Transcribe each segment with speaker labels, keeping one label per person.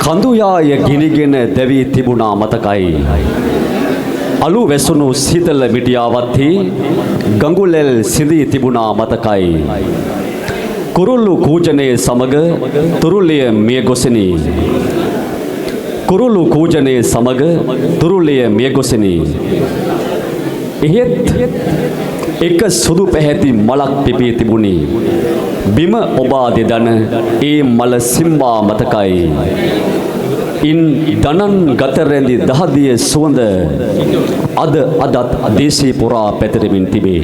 Speaker 1: කඳු යාය ගිනිගෙන දැවී තිබුණා මතකයි. අලු වැසුණු සීතල මිටියාවත්හි ගඟුලෙල් සිඳී තිබුණා මතකයි. කුරුල්ලු කූජනයේ සමග තුරුලිය මිය ගොසිනි. කුරුල්ලු කූජනයේ සමග තුරුලිය මිය ගොසිනි. එහෙත් එක සුදු පැහැති මලක් පිපී තිබුණි. බිම ඔබා දෙදන ඒ මල සිම්බා මතකයි. ඉන් දනන් ගත රැඳි දහදිය සුවඳ අද අදත් දේශේ පුරා පැතිරෙමින් තිබේ.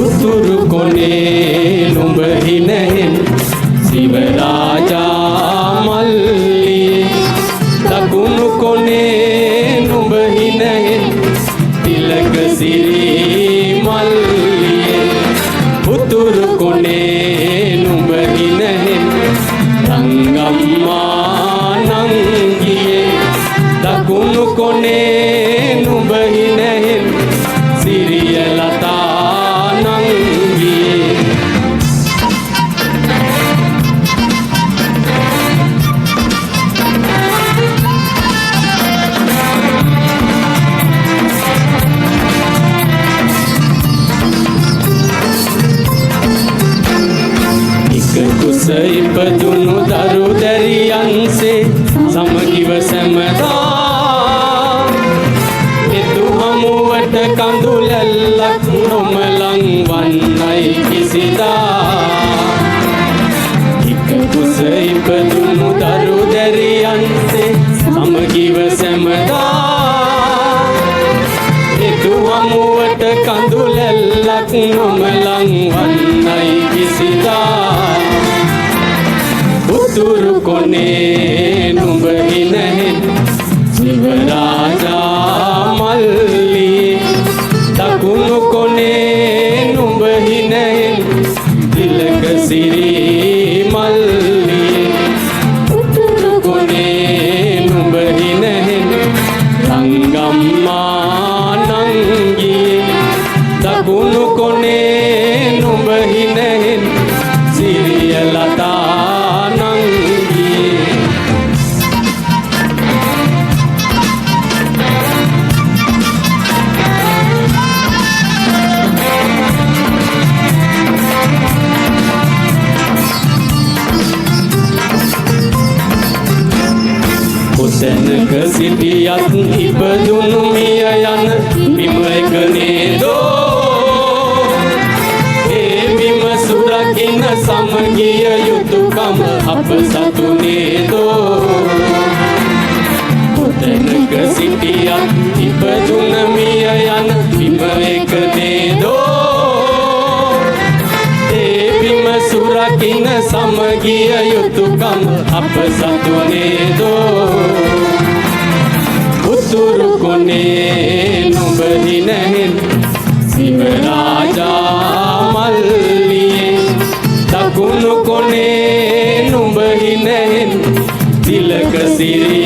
Speaker 2: උතුරු කොනේ නුඹ හිනහෙන් සිව රාජා මල්ලි, දකුණු කොනේ නුඹ හිනහෙන් තිලක සිරි මල්ලියේ. උතුරු කොනේ නුඹ හිනහෙන් රංගම්මා නංගියේ, දකුණු කොනේ නුඹ හිනහෙන් සිරිය ලතා නංගියේ. එක කුස ඉපදුණු දරු දැරියන්සේ සමගිව සැමදා, එතු හමුවට කඳුලැල්ලක් නොමලං වන්නයි කිසිදා. එක කුස ඉපදුණු දරු දැරියන්සේ සමගිව සැමදා, එතු හමුවට කඳුලැල්ලක් නොමලං වන්නයි කිසිදා. උතුරු කොනේ නුඹ හිනහෙන් සිව රාජා මල්ලි, දකුණු කොනේ නුඹ හිනහෙන් තිලක සිරි මල්ලි. උතුරු කොනේ නුඹ හිනහෙන් රංගම්මා නංගියේ, දකුණු කොනේ නුඹ හිනහෙන් සිරිය ලතා නංගියේ. කොතැනක සිටියත් ඉපදුණු මිය යන බිම එක නේදෝ? ඒ බිම සුරකින්න සමගිය යුතුකම අප සතු නේදෝ? කොතැනක සිටියත් ඉපදුන මිය යන බිම එක නේදෝ? ඒ බිම සුරකින්න සමගිය යුතුකම අප සතු නේදෝ? උතුරු කොනේ නුඹ හිනහෙන් සිව රාජා මල්ලියේ, දකුණු කොනේ නුඹ හිනහෙන් තිලක සිරි